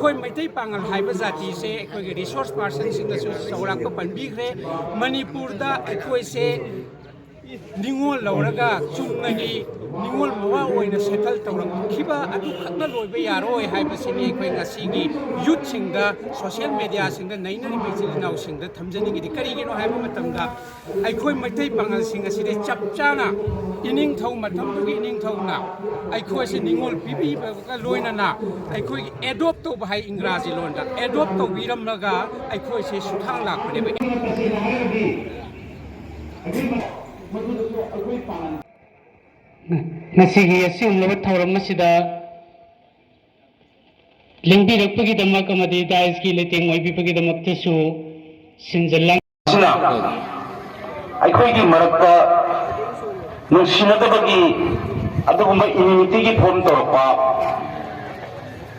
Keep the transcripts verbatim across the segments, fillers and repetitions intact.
ꯑꯩꯈꯣꯏ ꯃꯩꯇꯩ ꯄꯥꯉꯜ ꯍꯥꯏꯕ ꯖꯥꯇꯤꯁꯦ ꯑꯩꯈꯣꯏꯒꯤ ꯔꯤꯁꯣꯔꯁ ꯄꯥꯔꯁꯟꯁꯤꯡꯅꯁꯨ ꯆꯥꯎꯔꯥꯛꯄ ꯄꯟꯕꯤꯈ꯭ꯔꯦ꯫ ꯃꯅꯤꯄꯨꯔꯗ ꯑꯩꯈꯣꯏꯁꯦ ꯅꯤꯉꯣꯜ ꯂꯧꯔꯒ ꯆꯨꯝꯅꯒꯤ ꯅꯤꯉꯣꯜ ꯃꯋꯥ ꯑꯣꯏꯅ ꯁꯦꯇꯜ ꯇꯧꯔꯛꯈꯤꯕ ꯑꯗꯨꯈꯛꯅ ꯂꯣꯏꯕ ꯌꯥꯔꯣꯏ ꯍꯥꯏꯕꯁꯤꯅꯤ ꯑꯩꯈꯣꯏ ꯉꯁꯤꯒꯤ ꯌꯨꯠꯁꯤꯡꯗ, ꯁꯣꯁꯤꯌꯦꯜ ꯃꯦꯗꯤꯌꯥꯁꯤꯡꯗ ꯅꯩꯅꯔꯤꯕ ꯏꯆꯤꯜ ꯏꯅꯥꯎꯁꯤꯡꯗ ꯊꯝꯖꯅꯤꯡꯉꯤꯗꯤ꯫ ꯀꯔꯤꯒꯤꯅꯣ ꯍꯥꯏꯕ ꯃꯇꯝꯗ, ꯑꯩꯈꯣꯏ ꯃꯩꯇꯩ ꯄꯥꯉꯜꯁꯤꯡ ꯑꯁꯤꯗꯤ ꯆꯞ ꯆꯥꯅ ꯏꯅꯤꯡꯊꯧ, ꯃꯇꯝꯗꯨꯒꯤ ꯏꯅꯤꯡꯊꯧꯅ ꯑꯩꯈꯣꯏꯁꯤ ꯅꯤꯉꯣꯜ ꯄꯤꯕꯤꯕꯒ ꯂꯣꯏꯅꯅ ꯑꯩꯈꯣꯏꯒꯤ ꯑꯦꯗꯣꯞ ꯇꯧꯕ ꯍꯥꯏ, ꯏꯪꯒ꯭ꯔꯥꯖꯤ ꯂꯣꯟꯗ ꯑꯦꯗꯣꯞ ꯇꯧꯕꯤꯔꯝꯂꯒ ꯑꯩꯈꯣꯏꯁꯦ ꯁꯨꯊꯥꯡ ꯂꯥꯛꯄꯅꯦꯕ꯫ ꯉꯁꯤꯒꯤ ꯑꯁꯤꯒꯨꯝꯂꯕ ꯊꯧꯔꯝ ꯑꯁꯤꯗ ꯂꯦꯡꯕꯤꯔꯛꯄꯒꯤꯗꯃꯛ ꯑꯃꯗꯤ ꯗꯥꯏꯁꯀꯤ ꯂꯩꯇꯦꯡ ꯑꯣꯏꯕꯤꯕꯒꯤꯗꯃꯛꯇꯁꯨ ꯁꯤꯟꯖ ꯂꯥꯡ ꯑꯁꯤꯅ ꯑꯩꯈꯣꯏꯒꯤ ꯃꯔꯛꯇ ꯅꯨꯡꯁꯤꯅꯗꯕꯒꯤ ꯑꯗꯨꯒꯨꯝꯕ ꯏꯅꯤꯃꯤꯇꯤꯒꯤ ꯐꯣꯝ ꯇꯧꯔꯛꯄ,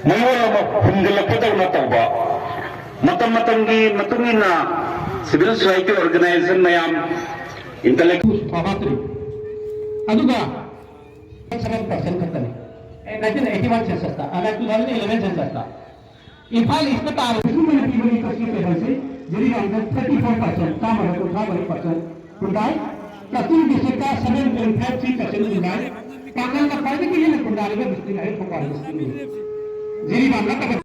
ꯃꯌꯣꯜ ꯑꯃ ꯍꯨꯟꯒꯠꯂꯛꯄꯗꯧꯅ ꯇꯧꯕ, ꯃꯇꯝ ꯃꯇꯝꯒꯤ ꯃꯇꯨꯡ ꯏꯟꯅ ꯁꯤꯚꯤꯜ ꯁꯣꯁꯥꯏꯇꯤ ꯑꯣꯔꯒꯅꯥꯏꯖꯦꯁꯟ ꯃꯌꯥꯝ, ꯏꯟꯇꯂꯦꯛ ꯐꯥꯎꯍꯠꯇ꯭ꯔꯤ꯫ ꯑꯗꯨꯒ seven percent ꯈꯛꯇꯅꯤ꯫ Nineteen eighty one census ꯇ, ꯑ, two thousand eleven census ꯇ꯫ ꯏꯝꯐꯥꯜ ꯏꯁꯇ ꯇꯥꯕ ꯁꯤꯒꯨꯝꯕꯅ ꯄꯤꯕꯒꯤ ꯀꯛꯆꯤꯡ ꯀꯩꯊꯦꯜꯁꯤ ꯖꯤꯔꯤꯕꯥꯝꯗ thirty four percent, ꯆꯥꯝꯃꯗ ꯀꯨꯟꯊ꯭ꯔꯥ ꯃꯔꯤ percent ꯈꯨꯟꯗꯥꯏ꯫ ꯀꯛꯆꯤꯡ district ꯇ seven point five three percent ꯈꯨꯟꯗꯥꯏ꯫ ꯄꯥꯡꯒꯜꯅ ꯈ꯭ꯋꯥꯏꯗꯒꯤ ꯍꯦꯟꯅ ꯈꯨꯟꯗꯥꯔꯤꯕ district ꯍꯥꯏꯔꯤꯕ ꯊꯧꯕꯥꯜ district ꯅꯤ꯫ ꯖꯤꯔꯤꯕꯥꯝ ꯅꯠꯇꯕ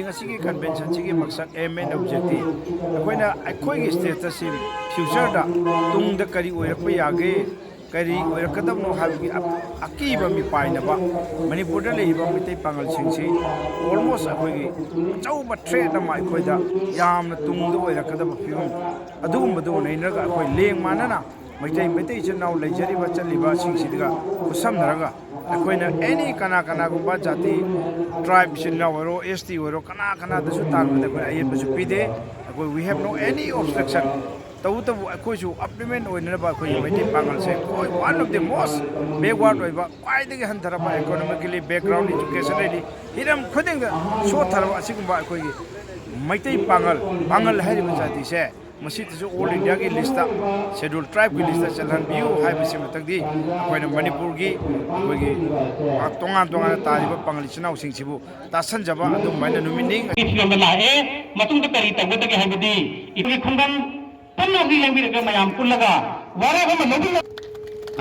ꯉꯁꯤꯒꯤ convention ꯁꯤꯒꯤ ꯃꯛꯁꯛ, aim and objective, ꯑꯩꯈꯣꯏꯅ ꯑꯩꯈꯣꯏꯒꯤ state ꯑꯁꯤ future ꯗ, ꯇꯨꯡꯗ ꯀꯔꯤ ꯑꯣꯏꯔꯛꯄ ꯌꯥꯒꯦ, ꯀꯔꯤ ꯑꯣꯏꯔꯛꯀꯗꯕꯅꯣ ꯍꯥꯏꯕꯒꯤ ꯑ-, ꯑꯀꯤꯕ ꯃꯤꯄꯥꯏꯅꯕ, ꯃꯅꯤꯄꯨꯔꯗ ꯂꯩꯔꯤꯕ ꯃꯩꯇꯩ ꯄꯥꯉꯜꯁꯤꯡꯁꯤ almost ꯑꯩꯈꯣꯏꯒꯤ ꯑꯆꯧꯕ threat ꯑꯃ, ꯑꯩꯈꯣꯏꯗ ꯌꯥꯝꯅ ꯇꯨꯡꯗ ꯑꯣꯏꯔꯛꯀꯗꯕ ꯐꯤꯕꯝ ꯑꯗꯨꯒꯨꯝꯕꯗꯨ ꯅꯩꯅꯔꯒ, ꯑꯩꯈꯣꯏ ꯂꯦꯡ ꯃꯥꯟꯅꯅ ꯃꯩꯇꯩ, ꯃꯩꯇꯩ ꯏꯆꯤꯟ ꯏꯅꯥꯎ ꯂꯩꯖꯔꯤꯕ ꯆꯠꯂꯤꯕꯁꯤꯡꯁꯤꯒ ꯈꯨꯠꯁꯝꯅꯔꯒ, ꯑꯩꯈꯣꯏꯅ any ꯀꯅꯥ ꯀꯅꯥꯒꯨꯝꯕ ꯖꯥꯇꯤ, tribe ꯏꯆꯤꯟ ꯏꯅꯥꯎ ꯑꯣꯏꯔꯣ, S T ꯑꯣꯏꯔꯣ, ꯀꯅꯥ ꯀꯅꯥꯗꯁꯨ ꯇꯥꯟꯕꯗ ꯑꯩꯈꯣꯏꯅ ꯑꯌꯦꯠꯄꯁꯨ ꯄꯤꯗꯦ꯫ ꯑꯩꯈꯣꯏ, we have no any obstruction꯫ ꯇꯧꯕꯇꯕꯨ ꯑꯩꯈꯣꯏꯁꯨ upliftment ꯑꯣꯏꯅꯅꯕ ꯑꯩꯈꯣꯏꯒꯤ ꯃꯩꯇꯩ ꯄꯥꯉꯜꯁꯦ ꯑꯩꯈꯣꯏ one of the most backward ꯑꯣꯏꯕ, ꯈ꯭ꯋꯥꯏꯗꯒꯤ ꯍꯟꯊꯔꯕ, economically, background, education ꯍꯥꯏꯗꯤ ꯍꯤꯔꯝ ꯈꯨꯗꯤꯡꯗ ꯁꯣꯠꯊꯔꯕ ꯑꯁꯤꯒꯨꯝꯕ ꯑꯩꯈꯣꯏꯒꯤ ꯃꯩꯇꯩ ꯄꯥꯉꯜ, ꯄꯥꯉꯜ ꯍꯥꯏꯔꯤꯕ ꯖꯥꯇꯤꯁꯦ ꯃꯁꯤꯗꯁꯨ all Indiaꯒꯤ listꯇ, schedule tribeꯀꯤ listꯇ ꯆꯜꯍꯟꯕꯤꯌꯨ ꯍꯥꯏꯕꯁꯤꯃꯇꯪꯗꯤ ꯑꯩꯈꯣꯏꯅ ꯃꯅꯤꯄꯨꯔꯒꯤ ꯑꯩꯈꯣꯏꯒꯤ ꯇꯣꯉꯥꯟ ꯇꯣꯉꯥꯟꯅ ꯇꯥꯔꯤꯕ ꯄꯥꯉꯜ ꯏꯆꯤꯟ ꯏꯅꯥꯎꯁꯤꯡꯁꯤꯕꯨ ꯇꯥꯁꯟꯖꯕ ꯑꯗꯨꯃꯥꯏꯅ ꯅꯨꯃꯤꯠꯅꯤ꯫ ꯐꯤꯕꯝꯗ ꯂꯥꯛꯑꯦ꯫ ꯃꯇꯨꯡꯗ ꯀꯔꯤ ꯇꯧꯒꯗꯒꯦ ꯍꯥꯏꯕꯗꯤ ꯑꯩꯈꯣꯏꯒꯤ ꯈꯨꯡꯒꯪ ꯄꯨꯝꯅꯃꯛꯀꯤ ꯂꯦꯡꯕꯤꯔꯒ ꯃꯌꯥꯝ ꯄꯨꯜꯂꯒ ꯋꯥꯔꯦꯞ ꯑꯃ ꯂꯧꯕꯤꯔ-,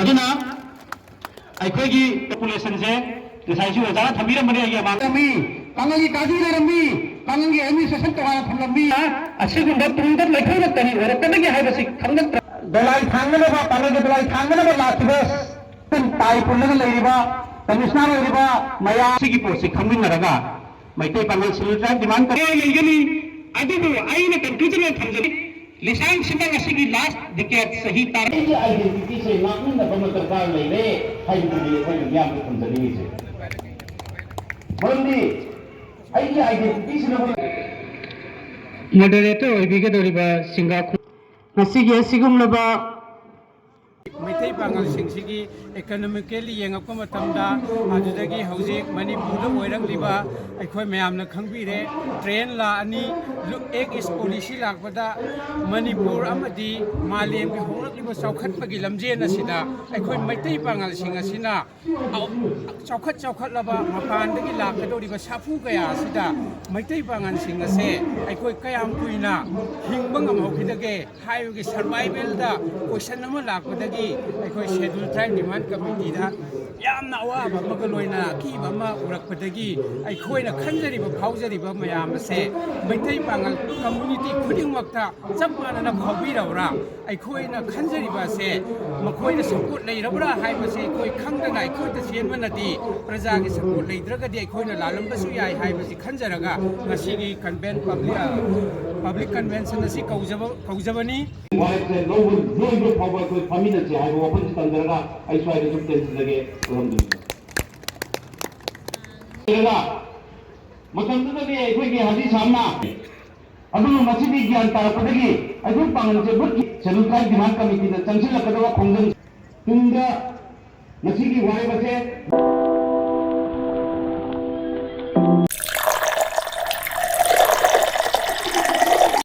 ꯑꯗꯨꯅ ꯑꯩꯈꯣꯏꯒꯤ populationꯁꯦ ꯉꯁꯥꯏꯁꯨ ꯑꯣꯖꯥꯅ ꯊꯝꯕꯤꯔꯝꯕꯅꯤ ꯑꯩꯒꯤ ꯑꯃꯥꯡꯗ꯫ ꯂꯩꯔꯝꯃꯤ, ꯄꯥꯡꯒꯜꯒꯤ ꯀꯥꯖꯤ ꯂꯩꯔꯝꯃꯤ, ꯄꯥꯡꯒꯜꯒꯤ administration ꯇꯣꯉꯥꯟꯅ ꯊꯝꯂꯝꯃꯤ꯫ ꯑꯁꯤꯒꯨꯝꯕ ꯇꯨꯡꯗ ꯃꯩꯈꯣꯏꯅ ꯀꯔꯤ ꯑꯣꯏꯔꯛꯀꯗꯒꯦ ꯍꯥꯏꯕꯁꯤ ꯈꯪꯂꯛꯇ꯭ꯔ-, ꯗꯣꯂꯥꯏ ꯊꯥꯡꯅꯅꯕ, ꯄꯥꯡꯒꯜꯒꯤ ꯗꯣꯂꯥꯏ ꯊꯥꯡꯅꯅꯕ ꯂꯥꯛꯈꯤꯕ ꯇꯥꯏ ꯄꯨꯜꯂꯒ ꯂꯩꯔꯤꯕ commissioner ꯑꯣꯏꯔꯤꯕ ꯃꯌꯥꯝ ꯑꯁꯤꯒꯤ ꯄꯣꯠꯁꯤ ꯈꯪꯃꯤꯟꯅꯔꯒ ꯃꯩꯇꯩ ꯄꯥꯉꯜ schedule tribe demand ꯇꯧ ꯂꯩꯒꯅꯤ꯫ ꯑꯗꯨꯕꯨ ꯑꯩꯅ conclusion ꯑꯣꯏꯅ ꯊꯝꯖꯒꯦ, ꯂꯤꯁꯥꯡ ꯁꯤꯃ ꯉꯁꯤꯒꯤ last decade ꯆꯍꯤ ꯇꯔꯥ ꯑꯩꯒꯤ identityꯁꯦ ꯉꯥꯛꯃꯤꯟꯅꯕ ꯑꯃ ꯗꯔꯀꯥꯔ ꯂꯩꯔꯦ ꯍꯥꯏꯕꯗꯨꯅꯤ ꯑꯩꯈꯣꯏꯅ ꯃꯤꯌꯥꯝꯗ ꯊꯝꯖꯅꯤꯡꯉꯤꯁꯦ꯫ ꯃꯔꯝꯗꯤ ꯑꯩꯒꯤ identityꯁꯤꯅ moderator ꯑꯣꯏꯕꯤꯒꯗꯧꯔꯤꯕ ꯁꯤꯡꯒꯥ ꯈꯨ-, ꯉꯁꯤꯒꯤ ꯑꯁꯤꯒꯨꯝꯂꯕ ꯃꯩꯇꯩ ꯄꯥꯉꯜꯁꯤꯡꯁꯤꯒꯤ economically ꯌꯦꯡꯉꯛꯄ ꯃꯇꯝꯗ, ꯑꯗꯨꯗꯒꯤ ꯍꯧꯖꯤꯛ ꯃꯅꯤꯄꯨꯔꯗ ꯑꯣꯏꯔꯛꯂꯤꯕ ꯑꯩꯈꯣꯏ ꯃꯌꯥꯝꯅ ꯈꯪꯕꯤꯔꯦ, train ꯂꯥꯛꯑꯅꯤ, Act East Policy ꯂꯥꯛꯄꯗ ꯃꯅꯤꯄꯨꯔ ꯑꯃꯗꯤ ꯃꯥꯂꯦꯝꯒꯤ ꯍꯣꯡꯂꯛꯂꯤꯕ ꯆꯥꯎꯈꯠꯄꯒꯤ ꯂꯝꯖꯦꯜ ꯑꯁꯤꯗ ꯑꯩꯈꯣꯏ ꯃꯩꯇꯩ ꯄꯥꯉꯜꯁꯤꯡ ꯑꯁꯤꯅ ꯆꯥꯎꯈꯠ ꯆꯥꯎꯈꯠꯂꯕ ꯃꯄꯥꯟꯗꯒꯤ ꯂꯥꯛꯀꯗꯧꯔꯤꯕ ꯁꯥꯐꯨ ꯀꯌꯥ ꯑꯁꯤꯗ ꯃꯩꯇꯩ ꯄꯥꯉꯜꯁꯤꯡ ꯑꯁꯦ ꯑꯩꯈꯣꯏ ꯀꯌꯥꯝ ꯀꯨꯏꯅ ꯍꯤꯡꯕ ꯉꯝꯍꯧꯈꯤꯗꯒꯦ ꯍꯥꯏꯕꯒꯤ survivalꯗ question ꯑꯃ ꯂꯥꯛꯄꯗꯒꯤ ꯑꯩꯈꯣꯏ Schedule Tribe Demand Committeeꯗ ꯌꯥꯝꯅ ꯑꯋꯥꯕ ꯑꯃꯒ ꯂꯣꯏꯅꯅ ꯑꯀꯤꯕ ꯑꯃ ꯎꯔꯛꯄꯗꯒꯤ ꯑꯩꯈꯣꯏꯅ ꯈꯟꯖꯔꯤꯕ ꯐꯥꯎꯖꯔꯤꯕ ꯃꯌꯥꯝ ꯑꯁꯦ ꯃꯩꯇꯩ ꯄꯥꯉꯜ community ꯈꯨꯗꯤꯡꯃꯛꯇ ꯆꯞ ꯃꯥꯟꯅꯅ ꯐꯥꯎꯕꯤꯔꯕ꯭ꯔꯥ? ꯑꯩꯈꯣꯏꯅ ꯈꯟꯖꯔꯤꯕ ꯑꯁꯦ ꯃꯈꯣꯏꯅ support ꯂꯩꯔꯕ꯭ꯔꯥ ꯍꯥꯏꯕꯁꯦ ꯑꯩꯈꯣꯏ ꯈꯪꯗꯅ ꯑꯩꯈꯣꯏꯗ ꯆꯦꯟꯕꯅꯗꯤ ꯄ꯭ꯔꯖꯥꯒꯤ support ꯂꯩꯇ꯭ꯔꯒꯗꯤ ꯑꯩꯈꯣꯏꯅ ꯂꯥꯜꯂꯝꯕꯁꯨ ꯌꯥꯏ ꯍꯥꯏꯕꯁꯤ ꯈꯟꯖꯔꯒ ꯉꯁꯤꯒꯤ conven-, public, ꯑ, public convention ꯑꯁꯤ ꯀꯧꯖꯕ, ꯀꯧꯖꯕꯅꯤ꯫ ꯋꯥꯔꯦꯞꯁꯦ ꯂꯧꯕ ꯂꯣꯏꯕ ꯐꯥꯎꯕ ꯑꯩꯈꯣꯏ ꯐꯝꯃꯤꯟꯅꯁꯦ ꯍꯥꯏꯕ ꯋꯥꯐꯝꯁꯤ ꯊꯝꯖꯔꯒ ꯑꯩ ꯁ꯭ꯋꯥꯏꯗ ꯁꯨꯝ ꯇꯦꯟꯁꯤꯟꯖꯒꯦ꯫ ꯃꯇꯝꯗꯨꯗꯗꯤ ꯑꯩꯈꯣꯏꯒꯤ ꯍꯥꯖꯤ ꯁꯥꯕꯅ ꯑꯗꯨꯕꯨ ꯉꯁꯤꯗꯤ ꯒ꯭ꯌꯥꯟ ꯇꯥꯔꯛꯄꯗꯒꯤ ꯑꯩꯈꯣꯏ ꯄꯥꯉꯟꯁꯦ ꯕꯨꯠꯀꯤ Scheduled Tribe Demand Committeeꯗ ꯆꯪꯁꯤꯜꯂꯛꯀꯗꯕ ꯈꯣꯡꯖꯪ ꯇꯨꯡꯗ ꯉꯁꯤꯒꯤ ꯋꯥꯔꯦꯞ ꯑꯁꯦ